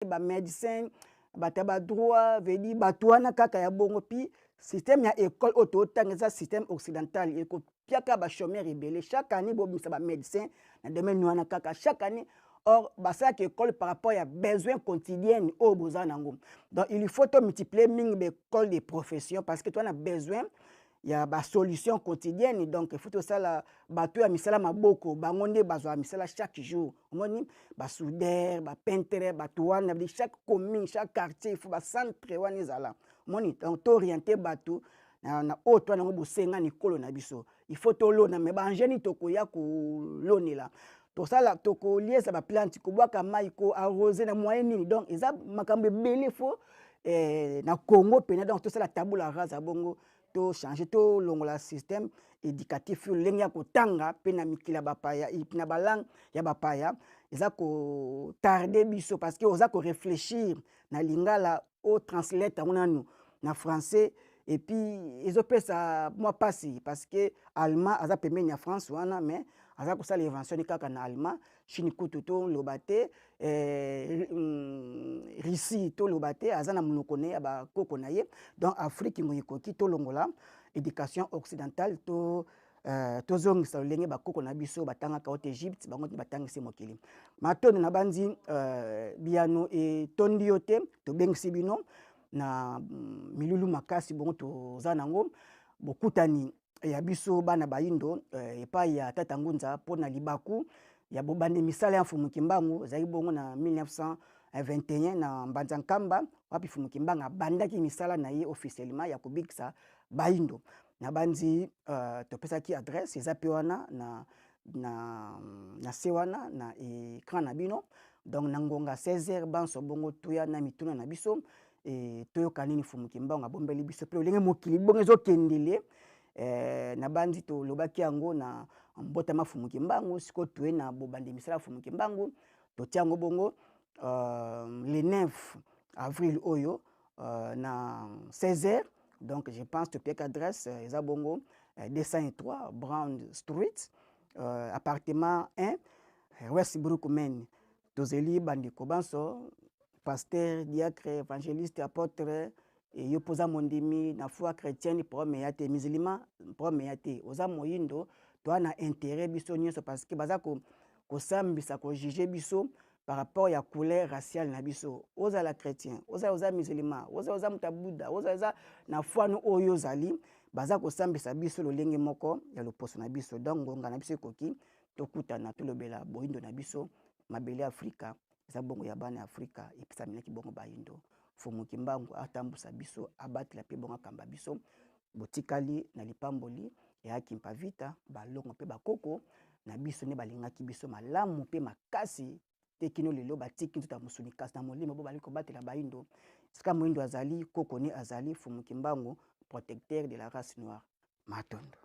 bamédecin, bato ya badroit, vedi bato wana kaka ya bongo. Puis système ya école oyo tootanga eza système occidental, ekopiaka bachômeur ebele. Chaque année bobimisa bamédecin na domaine wana kaka chaque année. Or basalaka école par rapport ya besoin quotidienne oyo boza nango. Donc il faut tomultiplier mingi baécole de profession, parce que toza na besoin ya basolution quotidienne. Donc il faut tosala bato ya misala maboko, bango nde bazwaka misala chaque jour. Omoni basoudeur, bapeintre, bato wana, chaque commune, chaque quartier, il faut bacentre wana ezala. Omoni, donc tooriente bato na oyo to nango bosenga na ekolo na biso. Il faut tolona, me baengeni tokoya kolonela, tosala, tokoliesa baplante, kobwaka mai, koarrose na moyen nini. Donc eza makambo ebele fo na Congo pena. Donc tosala tabula rasa bongo, tochange, tolongola système éducatif, lolenge ya kotanga mpe na mikili ya bapaya, na balangue ya bapaya, eza kotarde biso, parce que oza koréfléchir na lingala, otranslate yango nanu na français, et puis ezopesa mwa mpasi, parce que allemand aza pembeni ya France wana, mais aza kosala invention kaka na allemand. Chine kutu toloba te, Russie toloba te, aza na monoko na ye ya bakoko na ye. Donc Afrique ngo ekoki tolongola éducation occidentale, to tozongisa lolenge bakoko na biso batangaka. Haute Égypte, bango batangisi mokili. Matondo na bandi biyano etondi yo te. Tobengisi bino na milulu makasi bongo toza nango, bokutani ya biso bana bayindo epai ya Tata Ngunza mpo na libaku ya bobandi misala ya Mfumu Kimbangu. Ezalaki bongo na 1921 na Mbanza Nkamba, wapi Mfumu Kimbangu abandaki misala na ye officiellement ya kobikisa bayindo. Na bandi topesaki adresse, eza mpe wana na se wana na écran na bino. Donc na ngonga 16 heures banso bongo toya na mituna na biso, toyoka nini Mfumu Kimbangu abombeli biso, mpe lolenge mokili bongo ezokendele. Na bandi tolobaki yango na mbotama Mfumu Kimbangu. Sikoyo toye na bobandi misala ya Mfumu Kimbangu, totia yango bongo le 9 avril oyo na 16 heures. Donc je pense topiaki adresse, eza bongo 203 Brown Street, appartement 1, Westbrook, Maine. Tozeli bandeko banso, pasteur, diacre, évangéliste, apôtre, yo mpo oza mondimi na foi chrétienne, problème ya te, musulman, problème ya te, oza moyindo, toa na intérêt biso nyonso, parce que baza kosambisa, kojuge biso par rapport ya couleur raciale na biso. Ozala chrétien, ozala oza musulman, ozala oza moto ya bouddha, ozala eza na foi no oyo ozali, baza kosambisa biso lolenge moko ya loposo na biso. Donc ngonga na biso ekoki, tokutana, tolobela boyindo na biso. Mabele Afrika eza bongo ya bana ya Afrika, epesamelaki bongo bayindo. Mfumu Kimbangu atambusa biso, abatela mpe bongo akamba biso. Botikali na lipamboli ya Kimpa Vita, balongo mpe bakoko na biso nde balingaki biso malamu mpe makasi te. Kino lelo batiki nzoto ya mosuni, kasi na molimo bo bali kobatela bayindo. Esika moyindo azali, koko ne azali. Mfumu Kimbangu, protecteur de la race noire. Matondo.